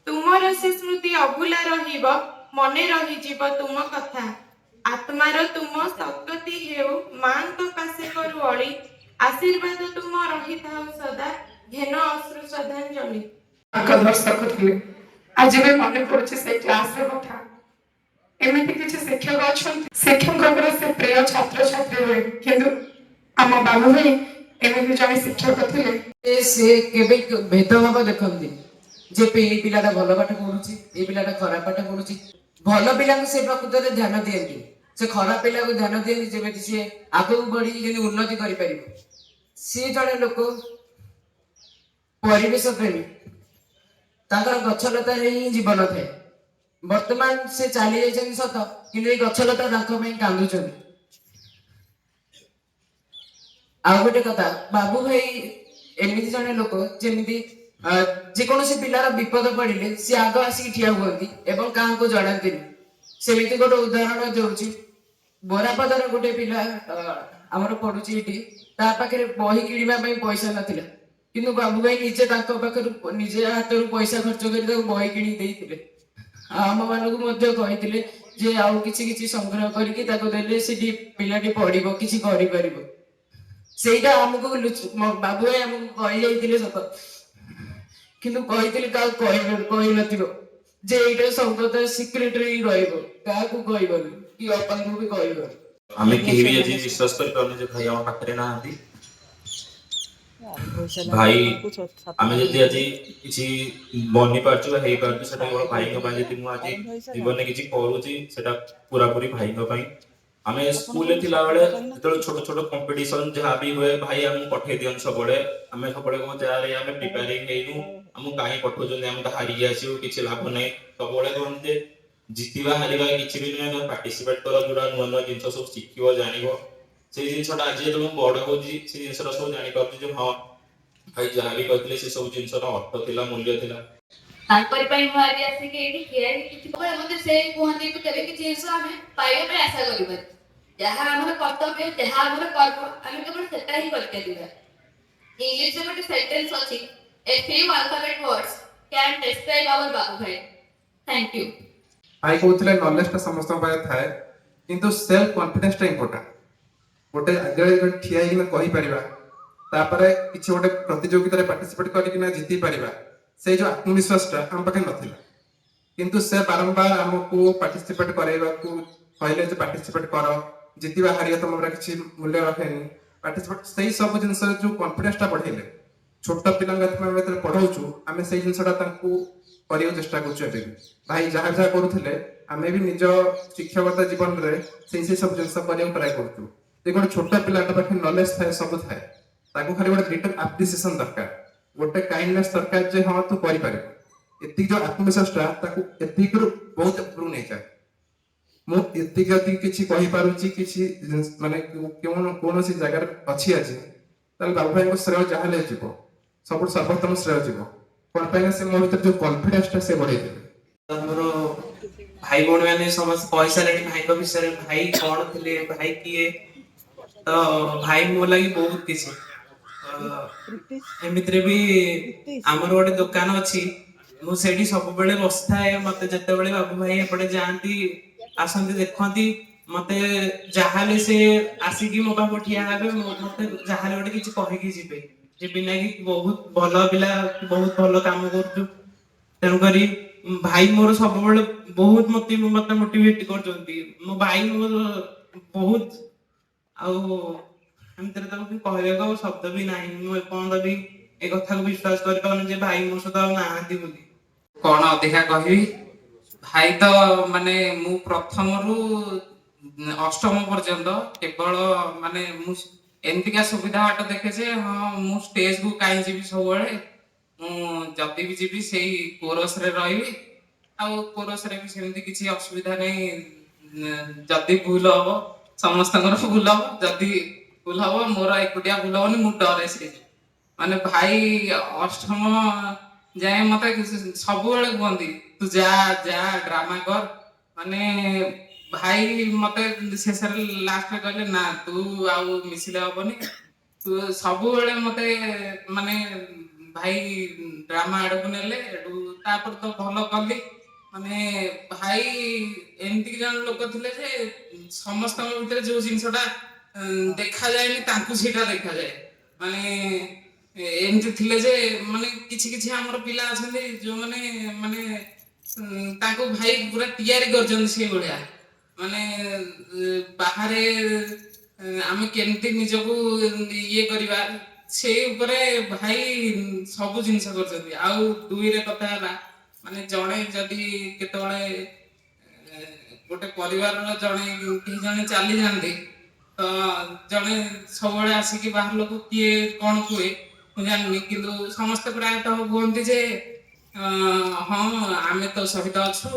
G: ତୁମର ସେ ସ୍ମୃତି ଅଭୁଲା ରହିବ, ମନେ ରହିଯିବ ତୁମ କଥା। ଆତ୍ମାର ତୁମ ସଦ୍ଗତି ହେଉ, ମାଙ୍କ ପାଶେ କରୁ ଅଳି। ଆଶୀର୍ବାଦ ତୁମ ରହିଥାଉ ସଦା, ଘେନ ଅଶ୍ରୁ ଶ୍ରଦ୍ଧାଞ୍ଜଳି।
H: ମାର୍ଗଦର୍ଶକ ଥିଲେ। ଆଜି ବି ମନେ ପଡୁଛି ସେଇ କ୍ଲାସର କଥା। ଏମିତି କିଛି ଶିକ୍ଷକ ଅଛନ୍ତି, ଶିକ୍ଷକଙ୍କର ସେ ପ୍ରିୟ ଛାତ୍ରଛାତ୍ରୀ ହୁଏ, କିନ୍ତୁ ଆମ ବାବୁ ଭାଇ ଏମିତି ଜଣେ ଶିକ୍ଷକ ଥିଲେ।
I: ସେ କେବେ ଭେଦଭାବ ଦେଖନ୍ତି ଯେ ଏଇ ପିଲାଟା ଭଲ ପାଠ ପଢୁଛି, ଏଇ ପିଲାଟା ଖରାପ ପାଠ ପଢୁଛି। ଭଲ ପିଲାଙ୍କୁ ସେ ପ୍ରକୃତରେ ଧ୍ୟାନ ଦିଅନ୍ତି, ସେ ଖରାପ ପିଲାକୁ ଧ୍ୟାନ ଦିଅନ୍ତି, ଯେମିତି ସିଏ ଆଗକୁ ବଢିକି ଯେମିତି ଉନ୍ନତି କରିପାରିବ। ସିଏ ଜଣେ ଲୋକ ପରିବେଶ ପ୍ରେମୀ। ତାଙ୍କର ଗଛଲତାରେ ହିଁ ଜୀବନ ଥାଏ। ବର୍ତ୍ତମାନ ସେ ଚାଲି ଯାଇଛନ୍ତି ସତ, କିନ୍ତୁ ଏଇ ଗଛଲତା ତାଙ୍କ ପାଇଁ କାନ୍ଦୁଛନ୍ତି। ଆଉ ଗୋଟେ କଥା, ବାବୁ ଭାଇ ଏମିତି ଜଣେ ଲୋକ, ଯେମିତି ଯେକୌଣସି ପିଲାର ବିପଦ ପଡିଲେ ସିଏ ଆଗ ଆସିକି ଠିଆ ହୁଅନ୍ତି ଏବଂ କାହାକୁ ଜଣାନ୍ତିନି। ସେମିତି ଗୋଟେ ଉଦାହରଣ ଦେଉଛି। ବୋରାପଦାର ଗୋଟେ ପିଲା ଆମର ପଢୁଛି ଏଠି, ତା ପାଖରେ ବହି କିଣିବା ପାଇଁ ପଇସା ନଥିଲା, କିନ୍ତୁ ବାବୁ ଭାଇ ନିଜେ ତାଙ୍କ ପାଖରୁ ନିଜେ ହାତରୁ ପଇସା ଖର୍ଚ୍ଚ କରି ତାକୁ ବହି କିଣିକି ଦେଇଥିଲେ। ଆଉ ଆମ ମାନଙ୍କୁ ମଧ୍ୟ କହିଥିଲେ ଯେ ଆଉ କିଛି କିଛି ସଂଗ୍ରହ କରିକି ତାକୁ ଦେଲେ ସେଠି ପିଲାଟି ପଢିବ, କିଛି କରିପାରିବ। ସେଇଟା ଆମକୁ ବାବୁ ଭାଇ ଆମକୁ କହିଯାଇଥିଲେ ସତ, କିନ୍ତୁ କହିଥିଲେ କାହାକୁ କହିନଥିବ, ଯେ ଏଇଟା ସବୁ କଥା ସିକ୍ରେଟରେ ହିଁ ରହିବ, କାହାକୁ କହିବନି କି ଅପାଙ୍କୁ ବି କହିବନି।
J: ଆମେ କେହି ବି ଆଜି ବିଶ୍ୱାସ କରିପାରୁନୁ ଯେ ଭାଇ ଆମ ପାଖରେ ନାହାନ୍ତି। ଭାଇ, ଆମେ ଯଦି ଆଜି କିଛି ବନି ପାରୁଛୁ ବା ହେଇପାରୁଛୁ, ସେଟା କେବଳ ଭାଇଙ୍କ ପାଇଁ। ଯଦି ମୁଁ ଆଜି ଜୀବନରେ କିଛି କରୁଛି, ସେଟା ପୁରାପୁରି ଭାଇଙ୍କ ପାଇଁ। ଆମେ ସ୍କୁଲରେ ଥିଲାବେଳେ ଯେତେବେଳେ ଛୋଟ ଛୋଟ କମ୍ପିଟିସନ ଯାହା ବି ହୁଏ, ଭାଇ ଆମକୁ ପଠେଇ ଦିଅନ୍ତି ସବୁବେଳେ। ଆମେ ସବୁବେଳେ କହୁ ଯାରେ, ଆମେ ପ୍ରିପେୟାରିଂ ହେଇନୁ, ଆମକୁ କାହିଁ ପଠଉଛନ୍ତି? ଆମେ ତ ହାରିକି ଆସିବୁ, କିଛି ଲାଭ ନାହିଁ। ସବୁବେଳେ କହନ୍ତି ଯେ ଜିତିବା ହାରିବା କିଛି ବି ନୁହେଁ, ତମେ ପାର୍ଟିସିପେଟ କର, ଯୋଉଟା ନୂଆ ନୂଆ ଜିନିଷ ସବୁ ଶିଖିବ, ଜାଣିବ। ସେଇ ଜିନିଷଟା ଆଜି ଯେତେବେଳେ ମୁଁ ବଡ ହଉଛି, ସେ ଜିନିଷଟା ସବୁ ଜାଣିପାରୁଛି ଯେ ହଁ, ଭାଇ ଯାହା ବି କହିଥିଲେ, ସେ ସବୁ ଜିନିଷର ଅର୍ଥ ଥିଲା, ମୂଲ୍ୟ ଥିଲା।
K: ତାଙ୍କରି ପାଇଁ ମୁଁ ଆଜି ଆସିକି ଏଇଠି ଠିଆ ହେଇକି କିଛି ମତେ ସେ କୁହନ୍ତି, "ତୁ କେବେ କିଛି ଜିନିଷ ଆମେ ପାଇବା ପାଇଁ ଆଶା କରିବାନି। ଯାହା ଆମର କର୍ତ୍ତବ୍ୟ, ଯାହା ଆମର କର୍ମ, ଆମେ କେବଳ ସେଟା ହିଁ କରିଚାଲିବା।" ଇଂଲିଶରେ ଗୋଟେ ସେଣ୍ଟେନ୍ସ ଅଛି, "A few alphabet words can describe our Babu Bhai." Thank you.
L: ଭାଇ କହୁଥିଲେ ନଲେଜଟା ସମସ୍ତଙ୍କ ପାଖରେ ଥାଏ, କିନ୍ତୁ ସେଲ୍ଫ କନଫିଡେନ୍ସଟା ଇମ୍ପୋର୍ଟାଣ୍ଟ। ଗୋଟେ ଆଗରେ ଗୋଟେ ଠିଆ ହେଇକିନା କହିପାରିବା, ତାପରେ କିଛି ଗୋଟେ ପ୍ରତିଯୋଗିତାରେ ପାର୍ଟିସିପେଟ କରିକିନା ଜିତି ପାରିବା, ସେଇ ଯୋଉ ଆତ୍ମବିଶ୍ୱାସଟା ଆମ ପାଖରେ ନଥିଲା। କିନ୍ତୁ ସେ ବାରମ୍ବାର ଆମକୁ ପାର୍ଟିସିପେଟ କରାଇବାକୁ କହିଲେ ଯେ ପାର୍ଟିସିପେଟ କର, ଜିତିବା ହାରିବା ତମ ଉପରେ କିଛି ମୂଲ୍ୟ ରଖେନି, ପାର୍ଟିସିପେଟ। ସେଇ ସବୁ ଜିନିଷରେ ଯୋଉ କନଫିଡେନ୍ସଟା ବଢେଇଲେ, ଛୋଟ ପିଲାଙ୍କ ଆମେ ଯେତେବେଳେ ପଢଉଛୁ, ଆମେ ସେଇ ଜିନିଷଟା ତାଙ୍କୁ କରିବାକୁ ଚେଷ୍ଟା କରୁଛୁ। ଏବେ ବି ଭାଇ ଯାହା ଯାହା କରୁଥିଲେ, ଆମେ ବି ନିଜ ଶିକ୍ଷକତା ଜୀବନରେ ସେଇ ସେଇ ସବୁ ଜିନିଷ କରିବାକୁ ଟ୍ରାଏ କରୁଛୁ। ଯେ ଗୋଟେ ଛୋଟ ପିଲାଙ୍କ ପାଖରେ ନଲେଜ ଥାଏ, ସବୁ ଥାଏ, ତାକୁ ଖାଲି ଗୋଟେ ଲିଟଲ ଆପ୍ରିସିଏସନ ଦରକାର, ଗୋଟେ କାଇଣ୍ଡନେସ୍ ଦରକାର ଯେ ହଁ, ତୁ କରିପାରିବୁ। ଏତିକି ଯୋଉ ଆତ୍ମବିଶ୍ୱାସଟା ତାକୁ ଏତିକିରୁ ବହୁତ ଉପରକୁ ନେଇଯାଏ। ମୁଁ ଏତିକି ଯଦି କିଛି କହିପାରୁଛି, କିଛି ମାନେ କେଉଁ କୌଣସି ଜାଗାରେ ଅଛି ଆଜି, ତାହେଲେ ବାବୁ ଭାଇଙ୍କ ଶ୍ରେୟ ଯାହା ହେଲେ ଯିବ, ସବୁଠୁ ସର୍ବୋତ୍ତମ ଶ୍ରେୟ ଯିବ। କଣ ପାଇଁ ନା ସେ ମୋ ଭିତରେ ଯୋଉ କନଫିଡେନ୍ସଟା ସେ ବଢେଇ ଦେବେ।
M: ଆମର ଭାଇ ଭଉଣୀ ମାନେ ସମସ୍ତେ କହିସାରିଲେଣି ଭାଇଙ୍କ ବିଷୟରେ, ଭାଇ କଣ ଥିଲେ, ଭାଇ କିଏ। ତ ଭାଇ ମୋ ଲାଗି ବହୁତ କିଛି। ଏମିତିରେ ବି ଆମର ଗୋଟେ ଦୋକାନ ଅଛି, ମୁଁ ସେଇଠି ସବୁବେଳେ ବସିଥାଏ। ମତେ ଯେତେବେଳେ ବାବୁ ଭାଇ ଏପଟେ ଯାଆନ୍ତି, ଆସନ୍ତି, ଦେଖନ୍ତି ମତେ, ଯାହାହେଲେ ସେ ଆସିକି ମୋ ପାଖକୁ ଠିଆ ହେବେ, ମତେ ଯାହାହେଲେ ଗୋଟେ କିଛି କହିକି ଯିବେ ଯେ ବିନାକି ବହୁତ ଭଲ ପିଲା, ବହୁତ ଭଲ କାମ କରୁଛୁ। ତେଣୁକରି ଭାଇ ମୋର ସବୁବେଳେ ବହୁତ ମତେ ମତେ ମୋଟିଭେଟ କରୁଛନ୍ତି। ମୋ ଭାଇ ମୋର ବହୁତ, ଆଉ ଏମିତିରେ ତାକୁ କହିବାକୁ ଆଉ ଶବ୍ଦ ବି ନାହିଁ। ମୁଁ ଏପର୍ଯ୍ୟନ୍ତ ବି ଏ କଥାକୁ ବିଶ୍ୱାସ କରିପାରୁନି ଯେ ଭାଇ ମୋ ସହିତ ଆଉ ନାହାନ୍ତି ବୋଲି।
I: କଣ ଅଧିକା କହିବି? ଭାଇ ତ ମାନେ ମୁଁ ପ୍ରଥମରୁ ଅଷ୍ଟମ ପର୍ଯ୍ୟନ୍ତ କେବଳ ମାନେ ମୁଁ ଏମିତିକା ସୁବିଧା ବାଟ ଦେଖେ ଯେ ହଁ, ମୁଁ ଷ୍ଟେଜକୁ କାହିଁ ଯିବି ସବୁବେଳେ, ମୁଁ ଯଦି ବି ଯିବି ସେଇ କୋରସରେ ରହିବି। ଆଉ କୋରସରେ ବି ସେମିତି କିଛି ଅସୁବିଧା ନାହିଁ। ଯଦି ଭୁଲ ହବ, ସମସ୍ତଙ୍କର ଭୁଲ ହବ, ଯଦି ଭୁଲ ହବ ମୋର ଏକୁଟିଆ ଭୁଲ ହବନି, ମୁଁ ଡରେ ସେଇ। ମାନେ ଭାଇ ଅଷ୍ଟମ ଯାଏ ମତେ ସବୁବେଳେ କୁହନ୍ତି, ତୁ ଯା ଯା, ଡ୍ରାମା କର। ମାନେ ଭାଇ ମତେ ଶେଷରେ ଲାଷ୍ଟରେ କହିଲେ, ନା, ତୁ ଆଉ ମିଶିଲେ ହବନି। ତୁ ସବୁବେଳେ ମତେ ମାନେ ଭାଇ ଡ୍ରାମା ଆଡକୁ ନେଲେ। ଏଠୁ ତାପରେ ତ ଭଲ କଲି। ମାନେ ଭାଇ ଏମିତି ଜଣେ ଲୋକ ଥିଲେ ଯେ ସମସ୍ତଙ୍କ ଭିତରେ ଯୋଉ ଜିନିଷଟା ଦେଖାଯାଏନି, ତାଙ୍କୁ ସେଇଟା ଦେଖାଯାଏ। ମାନେ ଏମିତି ଥିଲେ ଯେ ମାନେ କିଛି କିଛି ଆମର ପିଲା ଅଛନ୍ତି ଯୋଉମାନେ ମାନେ ତାଙ୍କୁ ଭାଇ ପୁରା ତିଆରି କରିଛନ୍ତି ସେଇଭଳିଆ। ମାନେ ବାହାରେ ଆମେ କେମିତି ନିଜକୁ ଇଏ କରିବା, ସେଇ ଉପରେ ଭାଇ ସବୁ ଜିନିଷ କରିଛନ୍ତି। ଆଉ ଦୁଇରେ କଥା ହେଲା, ମାନେ ଜଣେ ଯଦି କେତେବେଳେ ଗୋଟେ ପରିବାରର ଜଣେ କେହି ଜଣେ ଚାଲିଯାଆନ୍ତି, ତ ଜଣେ ସବୁବେଳେ ଆସିକି, ବାହାର ଲୋକ କିଏ କଣ କୁହେ ମୁଁ ଜାଣିନି, କିନ୍ତୁ ସମସ୍ତେ ପ୍ରାୟତଃ କୁହନ୍ତି ଯେ ହଁ, ଆମେ ତୋ ସହିତ ଅଛୁ,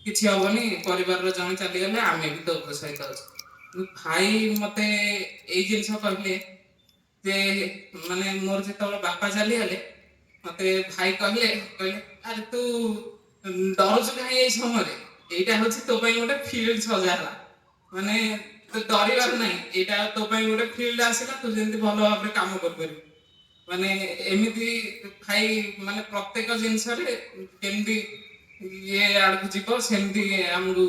I: କିଛି ହବନି, ପରିବାରର ଜଣେ ଚାଲିଗଲେ ଆମେ ବି ତୋ ସହିତ ଅଛୁ। କିନ୍ତୁ ଭାଇ ମତେ ଏଇ ଜିନିଷ କହିଲେ ଯେ ମାନେ ମୋର ଯେତେବେଳେ ବାପା ଚାଲିଗଲେ, ମତେ ଭାଇ କହିଲେ, କହିଲେ, ଆରେ ତୁ ଡରୁଛୁ କାହିଁ ଏଇ ସମୟରେ? ଏଇଟା ହଉଛି ତୋ ପାଇଁ ଗୋଟେ ଫିଲ୍ଡ ସଜା ହେଲା। ମାନେ ତୁ ଡରିବାର ନାହିଁ, ଏଇଟା ତୋ ପାଇଁ ଗୋଟେ ଫିଲ୍ଡ ଆସିଲା, ତୁ ଯେମିତି ଭଲ ଭାବରେ କାମ କରିପାରିବୁ। ମାନେ ଏମିତି ଭାଇ ମାନେ ପ୍ରତ୍ୟେକ ଜିନିଷରେ କେମିତି ଇଏ ଆଡକୁ ଯିବ, ସେମିତି ଆମକୁ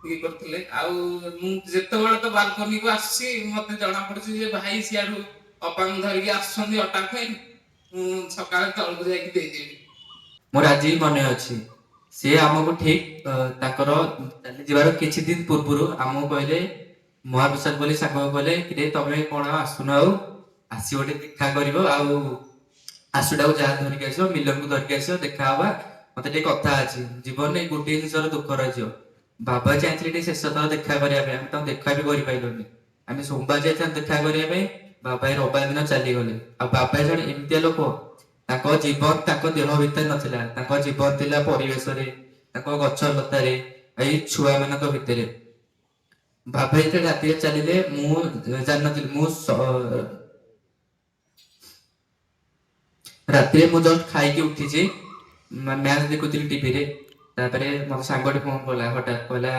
I: ଇଏ କରୁଥିଲେ। ଆଉ ମୁଁ ଯେତେବେଳେ ତ ବାଲକୋନିକୁ ଆସୁଛି, ମତେ ଜଣା ପଡୁଛି ଯେ ଭାଇ ସିଆଡୁ ଅପାଙ୍କୁ ଧରିକି ଆସୁଛନ୍ତି ଅଟା ପାଇଁ, ମୁଁ ସକାଳେ ତଳକୁ ଯାଇକି ଦେଇଦେବି।
N: ମୋର ଆଜି ବି ମନେ ଅଛି, ସିଏ ଆମକୁ ଠିକ ତାଙ୍କର ଚାଲିଯିବାର କିଛି ଦିନ ପୂର୍ବରୁ ଆମକୁ କହିଲେ, ମହାପ୍ରସାଦ ବୋଲି ସାଙ୍ଗକୁ କହିଲେ କି ତମେ କଣ ଆସୁନ, ଆଉ ଆସିବ ଟିକେ ଦେଖା କରିବ, ଆଉ ଆସୁଟାକୁ ଯାହା ଧରିକି ଆସିବ, ମିଲନକୁ ଧରିକି ଆସିବ, ଦେଖା ହବା, ମତେ ଟିକେ କଥା ଅଛି। ଜୀବନରେ ଏଇ ଗୋଟିଏ ଜିନିଷର ଦୁଃଖ ରହିଯିବ। ବାବା ଚାହିଁଥିଲେ ଟିକେ ଶେଷ ଥର ଦେଖା କରିବା ପାଇଁ, ଆମେ ତାଙ୍କୁ ଦେଖା ବି କରିପାରିଲୁନି। ଆମେ ସୋମବାର ଯାଇଥାନ୍ତୁ ଦେଖା କରିବା ପାଇଁ, ବାବା ଏଇ ରବିବାର ଦିନ ଚାଲିଗଲେ। ଆଉ ବାବା ଜଣେ ଏମିତିଆ ଲୋକ, ତାଙ୍କ ଜୀବନ ତାଙ୍କ ଦେହ ଭିତରେ ନଥିଲା। ତାଙ୍କ ଜୀବନ ଥିଲା ପରିବେଶରେ, ତାଙ୍କ ଗଛ ଲତାରେ, ଏଇ ଛୁଆ ମାନଙ୍କ ଭିତରେ। ବାବା ଯେତେବେଳେ ରାତିରେ ଚାଲିଲେ, ମୁଁ ଜାଣିନଥିଲି। ମୁଁ ରାତିରେ ମୁଁ ଜଷ୍ଟ ଖାଇକି ଉଠିଛି, ମ୍ୟାଚ୍ ଦେଖୁଥିଲି ଟିଭିରେ। ତାପରେ ମତେ ସାଙ୍ଗଟେ ଫୋନ କଲା ହଠାତ୍, କହିଲା,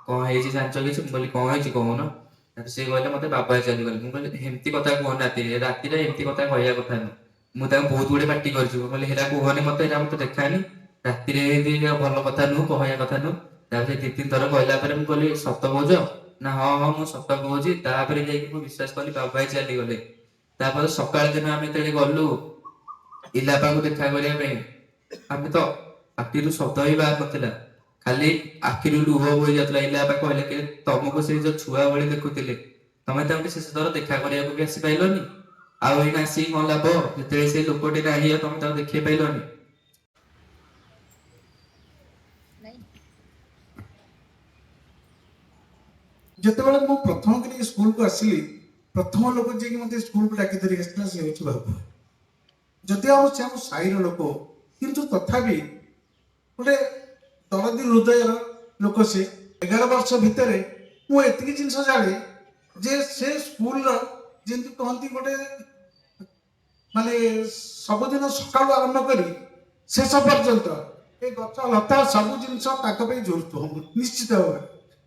N: କଣ ହେଇଛି ଜାଣିଛ କିଛି? ମୁଁ କହିଲି, କଣ ହେଇଛି କହୁନ। ତାପରେ ସେ କହିଲା ମତେ, ବାବା ଚାଲିଗଲେ। ମୁଁ କହିଲି, ଏମିତି କଥା କୁହନି ରାତିରେ, ରାତିରେ ଏମିତି କଥା କହିବା କଥା ନୁହଁ। ମୁଁ ତାଙ୍କୁ ବହୁତ ଗୁଡେ ପାଟି କରିଛି। ମୁଁ କହିଲି, ହେରା କୁହନି ମତେ, ହେରା ମତେ ଦେଖାନି ରାତିରେ, ଏମିତି ଭଲ କଥା ନୁହଁ, କହିବା କଥା ନୁହଁ। ତାପରେ ଦି ତିନି ଥର କହିଲା ପରେ ମୁଁ କହିଲି, ସତ କହୁଛ ନା? ହଁ, ମୁଁ ସତ କହୁଛି। ତାପରେ ଯାଇକି ମୁଁ ବିଶ୍ୱାସ କଲି ବାବା ଚାଲିଗଲେ। ତାପରେ ସକାଳ ଦିନ ଆମେ ଯେତେବେଳେ ଗଲୁ ଇଲାପାକୁ ଦେଖା କରିବା ପାଇଁ, ଆମେ ତ ପାଟିରୁ ଶବ୍ଦ ହିଁ ବାହାର ନଥିଲା, ଖାଲି ଆଖିରୁ ଲୁହ ବୋହି ଯାଉଥିଲା। ଇଲାପା କହିଲେ କି ତମକୁ ସେ ଯୋଉ ଛୁଆ ଭଳି ଦେଖୁଥିଲେ, ତମେ ତାଙ୍କୁ ଶେଷ ଥର ଦେଖା କରିବାକୁ ବି ଆସିପାରିଲନି। ଆଉ ଏଇନା ଆସିକି କଣ ଲାଭ, ଯେତେବେଳେ ସେ ଲୋକଟି ନାହିଁ ଆଉ ତମେ ତାକୁ ଦେଖେଇ ପାଇଲନି।
O: ଯେତେବେଳେ ମୁଁ ପ୍ରଥମ କରି ସ୍କୁଲକୁ ଆସିଲି, ପ୍ରଥମ ଲୋକ ଯିଏକି ମୋତେ ସ୍କୁଲକୁ ଡାକି ଧରିକି ଆସିଥିଲା ସେ ହେଉଛି ବାବୁ। ଯଦିଓ ସେ ଆମ ସାହିର ଲୋକ, କିନ୍ତୁ ତଥାପି ଗୋଟେ ଦରଦୀ ହୃଦୟର ଲୋକ ସେ। 11 ବର୍ଷ ଭିତରେ ମୁଁ ଏତିକି ଜିନିଷ ଜାଣେ ଯେ ସେ ସ୍କୁଲର ଯେମିତି କହନ୍ତି ଗୋଟେ ମାନେ ସବୁଦିନ ସକାଳୁ ଆରମ୍ଭ କରି ଶେଷ ପର୍ଯ୍ୟନ୍ତ ଏ ଗଛ ଲତା ସବୁ ଜିନିଷ ତାଙ୍କ ପାଇଁ ଝୁରୁଥିବ ନିଶ୍ଚିତ ଭାବରେ।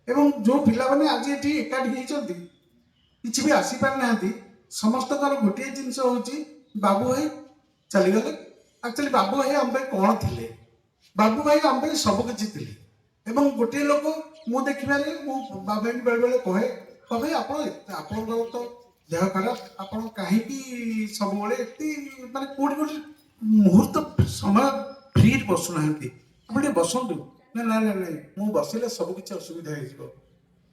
O: ଏବଂ ଯେଉଁ ପିଲାମାନେ ଆଜି ଏଠି ଏକାଠି ହେଇଛନ୍ତି, କିଛି ବି ଆସିପାରିନାହାନ୍ତି, ସମସ୍ତଙ୍କର ଗୋଟିଏ ଜିନିଷ ହେଉଛି ବାବୁ ଭାଇ ଚାଲିଗଲେ। ଆକ୍ଚୁଆଲି ବାବୁ ଭାଇ ଆମ ପାଇଁ କ'ଣ ଥିଲେ? ବାବୁ ଭାଇ ଆମ ପାଇଁ ସବୁ କିଛି ଥିଲେ। ଏବଂ ଗୋଟିଏ ଲୋକ ମୁଁ ଦେଖିବାରେ, ମୁଁ ବାବୁ ଭାଇଙ୍କୁ ବେଳେବେଳେ କହେ, ବାବୁ ଭାଇ ଆପଣଙ୍କର ତ ଦେହ ଖରାପ, ଆପଣ କାହିଁକି ସବୁବେଳେ ଏତେ ମାନେ କୋଉଠି କୋଉଠି ମୁହୂର୍ତ୍ତ ସମୟ ଫ୍ରିରେ ବସୁନାହାନ୍ତି, ଆପଣ ଟିକେ ବସନ୍ତୁ। ନା ନା ନା ନାଇଁ, ମୁଁ ବସିଲେ ସବୁ କିଛି ଅସୁବିଧା ହେଇଯିବ।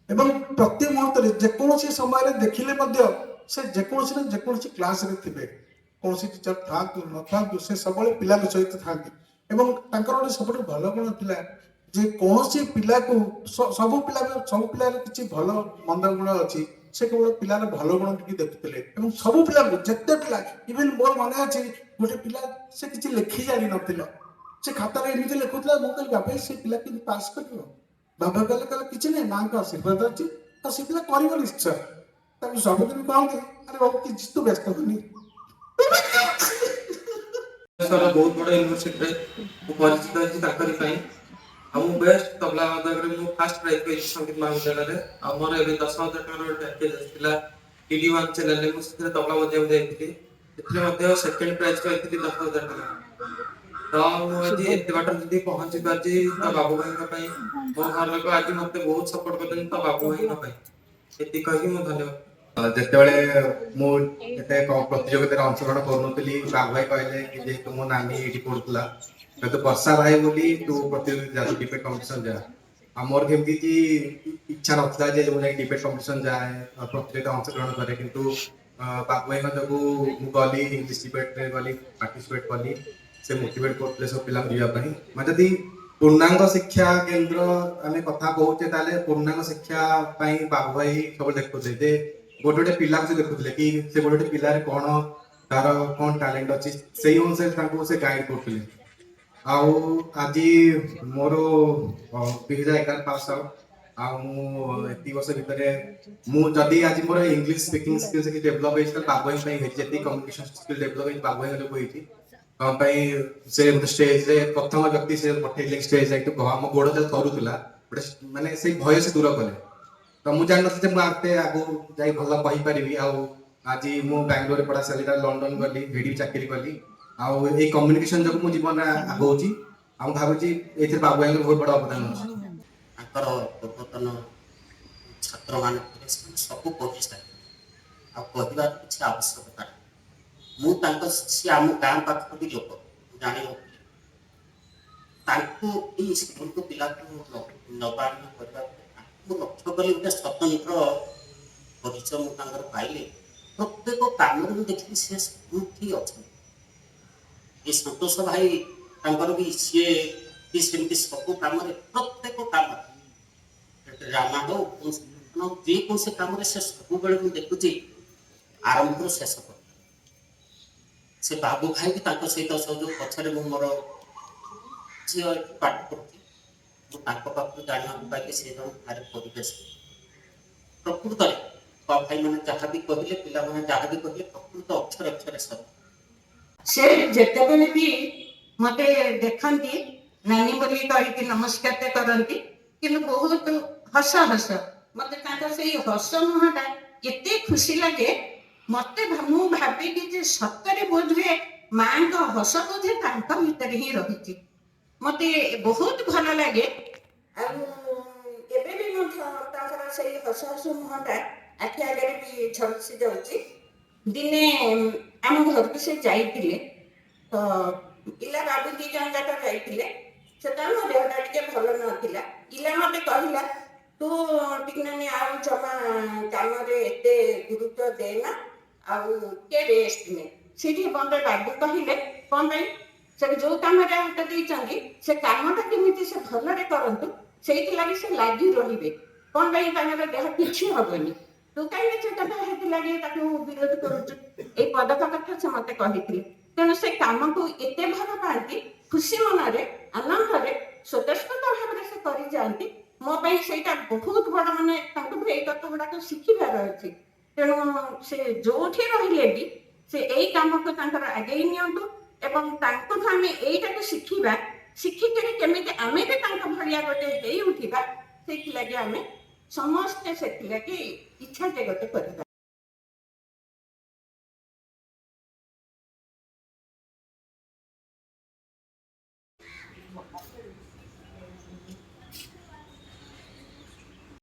O: ଏବଂ ପ୍ରତି ମୁହୂର୍ତ୍ତରେ ଯେକୌଣସି ସମୟରେ ଦେଖିଲେ ମଧ୍ୟ ସେ ଯେକୌଣସି ନା ଯେକୌଣସି କ୍ଲାସରେ ଥିବେ, କୌଣସି ଟିଚର ଥାଆନ୍ତୁ ନଥାନ୍ତୁ, ସେ ସବୁବେଳେ ପିଲାଙ୍କ ସହିତ ଥାଆନ୍ତି। ଏବଂ ତାଙ୍କର ଗୋଟେ ସବୁଠୁ ଭଲ ଗୁଣ ଥିଲା ଯେ କୌଣସି ପିଲାକୁ ସବୁ ପିଲା, ସବୁ ପିଲାର କିଛି ଭଲ ମନ୍ଦ ଗୁଣ ଅଛି, ସେ କେବଳ ପିଲାର ଭଲ ଗୁଣ ଟିକେ ଦେଖୁଥିଲେ। ଏବଂ ସବୁ ପିଲାଙ୍କୁ, ଯେତେ ପିଲା, ଇଭେନ୍ ମୋର ମନେ ଅଛି ଗୋଟେ ପିଲା ସେ କିଛି ଲେଖି ଜାଣିନଥିଲା, ସେ ଖାତାରେ ଏମିତି ଲେଖୁଥିଲା। ମୁଁ କହିଲି ବାବା ସେ ପିଲା କେମିତି ପାସ୍ କରିବ? ବାବା କହିଲେ କହିଲେ କିଛି ନାହିଁ, ମାଙ୍କ ଆଶୀର୍ବାଦ ଅଛି ଆଉ ସେ ପିଲା କରିବ ନିଶ୍ଚୟ। ତାକୁ ସବୁଦିନ କହନ୍ତି ଆରେ ବାବୁ କିଛି ତୁ ବ୍ୟସ୍ତ ହନି।
L: ବହୁତ ବଡ ୟୁନିଭର୍ସିଟିରେ ମୁଁ ପରିଚିତ ହେଇଛି ତାଙ୍କରି ପାଇଁ। ଆଉ ମୁଁ ବେଷ୍ଟ ତବଲା ବାଦକରେ ମୁଁ ଫାର୍ଷ୍ଟ ପ୍ରାଇଜ ପାଇଛି ସଙ୍ଗୀତ ମହାବିଦ୍ୟାଳୟରେ। ଆଉ ମୋର ଏବେ 10,000 ଟଙ୍କାର ଗୋଟେ ପ୍ୟାକେଜ ଆସିଥିଲା DD1 ଚ୍ୟାନେଲରେ, ମୁଁ ସେଥିରେ ତବଲା ବଜାଇବାକୁ ଯାଇଥିଲି, ସେଥିରେ ମଧ୍ୟ ସେକେଣ୍ଡ ପ୍ରାଇଜ ପାଇଥିଲି 10,000 ଟଙ୍କା। ତ ମୁଁ ଆଜି ଏତେ ବାଟ ଯଦି ପହଞ୍ଚି ପାରିଛି ତ ବାବୁ ଭାଇଙ୍କ ପାଇଁ। ମୋ ଘର ଲୋକ ଆଜି ମତେ ବହୁତ ସପୋର୍ଟ କରିଛନ୍ତି ତ ବାବୁ ଭାଇଙ୍କ ପାଇଁ। ଏତିକି କହିକି ମୁଁ ଧନ୍ୟବାଦ।
P: ଯେତେବେଳେ ମୁଁ ଏତେ ପ୍ରତିଯୋଗିତାରେ ଅଂଶଗ୍ରହଣ କରୁନଥିଲି, ବାବୁ ଭାଇ କହିଲେ କି ଯେହେତୁ ମୋ ନାନୀ ଏଇଠି ପଢୁଥିଲା, ତୁ ବର୍ଷା ଭାଇ ବୋଲି ତୁ ପ୍ରତିଯୋଗିତା ଯା, ଡିବେଟ୍ କମ୍ପିଟିସନ ଯା। ଆଉ ମୋର କେମିତି କି ଇଚ୍ଛା ନଥିଲା ଯେ ମୁଁ ଯାଇକି ଡିବେଟ୍ କମ୍ପିଟିସନ ଯାଏ, ପ୍ରତିଯୋଗିତା ଅଂଶଗ୍ରହଣ କରେ, କିନ୍ତୁ ବାବୁ ଭାଇଙ୍କ ଯୋଗୁଁ ମୁଁ ଗଲି, ଇଂଲିଶ ଡିବେଟ୍ରେ ଗଲି, ପାର୍ଟିସିପେଟ୍ କଲି। ସେ ମୋଟିଭେଟ୍ କରୁଥିଲେ ସବୁ ପିଲାଙ୍କୁ ଯିବା ପାଇଁ। ମାନେ ଯଦି ପୂର୍ଣ୍ଣାଙ୍ଗ ଶିକ୍ଷା କେନ୍ଦ୍ର ଆମେ କଥା କହୁଛେ, ତାହେଲେ ପୂର୍ଣ୍ଣାଙ୍ଗ ଶିକ୍ଷା ପାଇଁ ବାବୁ ଭାଇ ସବୁବେଳେ ଦେଖୁଥିଲେ ଯେ ଗୋଟେ ଗୋଟେ ପିଲାକୁ ସେ ଦେଖୁଥିଲେ କି ସେ ଗୋଟେ ଗୋଟେ ପିଲାରେ କଣ ତାର କଣ ଟ୍ୟାଲେଣ୍ଟ ଅଛି, ସେଇ ଅନୁସାରେ ତାଙ୍କୁ ସେ ଗାଇଡ୍ କରୁଥିଲେ। ଆଉ ଆଜି ମୋର 2011 ପାସ୍ ଆଉଟ୍, ଆଉ ମୁଁ ଏତିକି ବର୍ଷ ଭିତରେ ମୁଁ ଯଦି ଆଜି ମୋର ଇଂଲିଶ ସ୍ପିକିଂ ସ୍କିଲ୍ କିଛି ଡେଭଲପ୍ ହେଇଛି, ତାହେଲେ ବାବୁ ଭାଇଙ୍କ ପାଇଁ ହେଇଛି। ଯେତିକି କମ୍ୟୁନିକେସନ ସ୍କିଲ୍ ଡେଭଲପ୍ ହେଇଛି ବାବୁ ଭାଇଙ୍କ ଯୋଗୁଁ ହେଇଛି। କଣ ପାଇଁ ସେ ମୋତେ ଷ୍ଟେଜରେ ପ୍ରଥମ ବ୍ୟକ୍ତି ସେ ପଠେଇଲେ ଷ୍ଟେଜ ଯାଇକି କହ। ମୋ ଗୋଡ ଯେତେବେଳେ ଥରୁଥିଲା, ଗୋଟେ ମାନେ ସେଇ ଭୟ ସେ ଦୂର କଲେ। ତ ମୁଁ ଜାଣିନଥିଲି ଯେ ମୁଁ ଏତେ ଆଗକୁ ଯାଇ ଭଲ କହିପାରିବି। ଆଉ ଆଜି ମୁଁ ବାଙ୍ଗାଲୋରରେ ପଢା ସାରିଲା, ଲଣ୍ଡନ ଗଲି, ସେଇଠି ବି ଚାକିରି କଲି। ଆଉ ଏଇ କମ୍ୟୁନିକେସନ ଯୋଗୁଁ ମୁଁ ଜୀବନରେ ଆଗଉଛି। ଆଉ ମୁଁ ଭାବୁଛି ଏଇଥିରେ ବାବୁ ଭାଇଙ୍କର ବହୁତ ବଡ ଅବଦାନ ଅଛି।
Q: ତାଙ୍କର ପୂର୍ବତନ ଛାତ୍ରମାନେ ଥିଲେ, ସେମାନେ ସବୁ କହି ସାରିଲେ, ଆଉ କହିବାର କିଛି ଆବଶ୍ୟକତା ନାହିଁ। ମୁଁ ତାଙ୍କ, ସିଏ ଆମ ଗାଁ ପାଖର ବି ଲୋକ, ମୁଁ ଜାଣିନଥିଲି। ତାଙ୍କୁ ଏଇ ସ୍କୁଲକୁ ପିଲାକୁ ନବା ଆଣିବା କରିବାକୁ ତାଙ୍କୁ ମୁଁ ଲକ୍ଷ୍ୟ କଲି, ଗୋଟେ ସ୍ୱତନ୍ତ୍ର ପରିଚୟ ମୁଁ ତାଙ୍କର ପାଇଲି। ପ୍ରତ୍ୟେକ କାମରେ ମୁଁ ଦେଖିଲି ସେ ସବୁଠି ଅଛନ୍ତି। ଏ ସନ୍ତୋଷ ଭାଇ ତାଙ୍କର ବି, ସିଏ ବି ସେମିତି ସବୁ କାମରେ, ପ୍ରତ୍ୟେକ କାମରେ, ଡ୍ରାମା ହଉ, କୌଣସି ହଉ, ଯେକୌଣସି କାମରେ ସେ ସବୁବେଳେ ମୁଁ ଦେଖୁଛି ଆରମ୍ଭରୁ ଶେଷ ପର୍ଯ୍ୟନ୍ତ। ସେ ବାବୁ ଭାଇ ବି ତାଙ୍କ ସହିତ ସବୁ ଯୋଉ ପଛରେ, ମୁଁ ମୋର ଝିଅ ଏଠି ପାଠ ପଢୁଛି, ମୁଁ ତାଙ୍କ ପାଖରୁ ଜାଣିବାକୁ ପାଇଲି ସେ ଜଣେ ଭାରି ପରିବେଶ। ପ୍ରକୃତରେ ଭାଇମାନେ ଯାହା ବି କହିଲେ, ପିଲାମାନେ ଯାହା ବି କହିଲେ, ପ୍ରକୃତ ଅକ୍ଷର ଅକ୍ଷରେ ସତ।
D: ସେ ଯେତେବେଳେ ବି ମତେ ଦେଖନ୍ତି, ନାନୀ ବୋଲି କହିକି ନମସ୍କାରଟେ କରନ୍ତି, କିନ୍ତୁ ବହୁତ ହସ ହସ। ମତେ ତାଙ୍କ ସେଇ ହସ ମୁହଁଟା ଏତେ ଖୁସି ଲାଗେ ମତେ। ମୁଁ ଭାବିକି ଯେ ସତରେ ବୋଧହୁଏ ମାଙ୍କ ହସ ବୋଧେ ତାଙ୍କ ଭିତରେ ହିଁ ରହିଛି। ମତେ ବହୁତ ଭଲ ଲାଗେ। ଆଉ ଏବେ ବି ମଧ୍ୟ ତାଙ୍କର ସେଇ ହସ ହସ ମୁହଁଟା ଆଖି ଆଗରେ ବି ଝଲସି ଯାଉଛି। ଦିନେ ଆମ ଘରକୁ ସେ ଯାଇଥିଲେ, ତ ଇଲା ବାବୁ ଦି ଜଣ ଯାକ ଯାଇଥିଲେ। ସେତେବେଳେ ମୋ ଦେହଟା ଟିକେ ଭଲ ନଥିଲା। ଇଲା ମତେ କହିଲା, ତୁ ଟିକେ ନାନୀ ଆଉ ଜମା କାମରେ ଏତେ ଗୁରୁତ୍ୱ ଦେନା,
R: ଆଉ ଟିକେ ରେଷ୍ଟ ନେ। ସେଇଠି ବନ୍ଦ ବାବୁ କହିଲେ, କଣ ପାଇଁ ସେ ଯୋଉ କାମରେ ହାତ ଦେଇଛନ୍ତି ସେ କାମଟା କେମିତି ସେ ଭଲରେ କରନ୍ତୁ, ସେଇଥିଲାଗି ସେ ଲାଗି ରହିବେ। କଣ ପାଇଁ ତାଙ୍କର ଦେହ କିଛି ହବନି, ତୁ କାହିଁକି ସେ କଥା ସେଥିଲାଗି ତାକୁ ବିରୋଧ କରୁଛୁ? ଏଇ ପଦକ କଥା ସେ ମତେ କହିଥିଲେ। ତେଣୁ ସେ କାମକୁ ଏତେ ଭଲ ପାଆନ୍ତି, ଖୁସି ମନରେ ଆନନ୍ଦରେ ସ୍ୱତଃସ୍ଫୂର୍ତ୍ତ ଭାବରେ ସେ କରିଯାଆନ୍ତି। ମୋ ପାଇଁ ସେଇଟା ବହୁତ ବଡ, ମାନେ ତାଙ୍କଠୁ ଏଇ କଥା ଗୁଡାକ ଶିଖିବାର ଅଛି। ତେଣୁ ସେ ଯୋଉଠି ରହିଲେ ବି ସେ ଏଇ କାମକୁ ତାଙ୍କର ଆଗେଇ ନିଅନ୍ତୁ ଏବଂ ତାଙ୍କଠୁ ଆମେ ଏଇଟାକୁ ଶିଖିବା, ଶିଖିକରି କେମିତି ଆମେ ବି ତାଙ୍କ ଭଳିଆ ଗୋଟେ ହେଇ ଉଠିବା, ସେଇଥିଲାଗି ଆମେ ସମସ୍ତେ ସେଥିଲାଗି ଇଚ୍ଛା ଗୋଟେ କରିବା।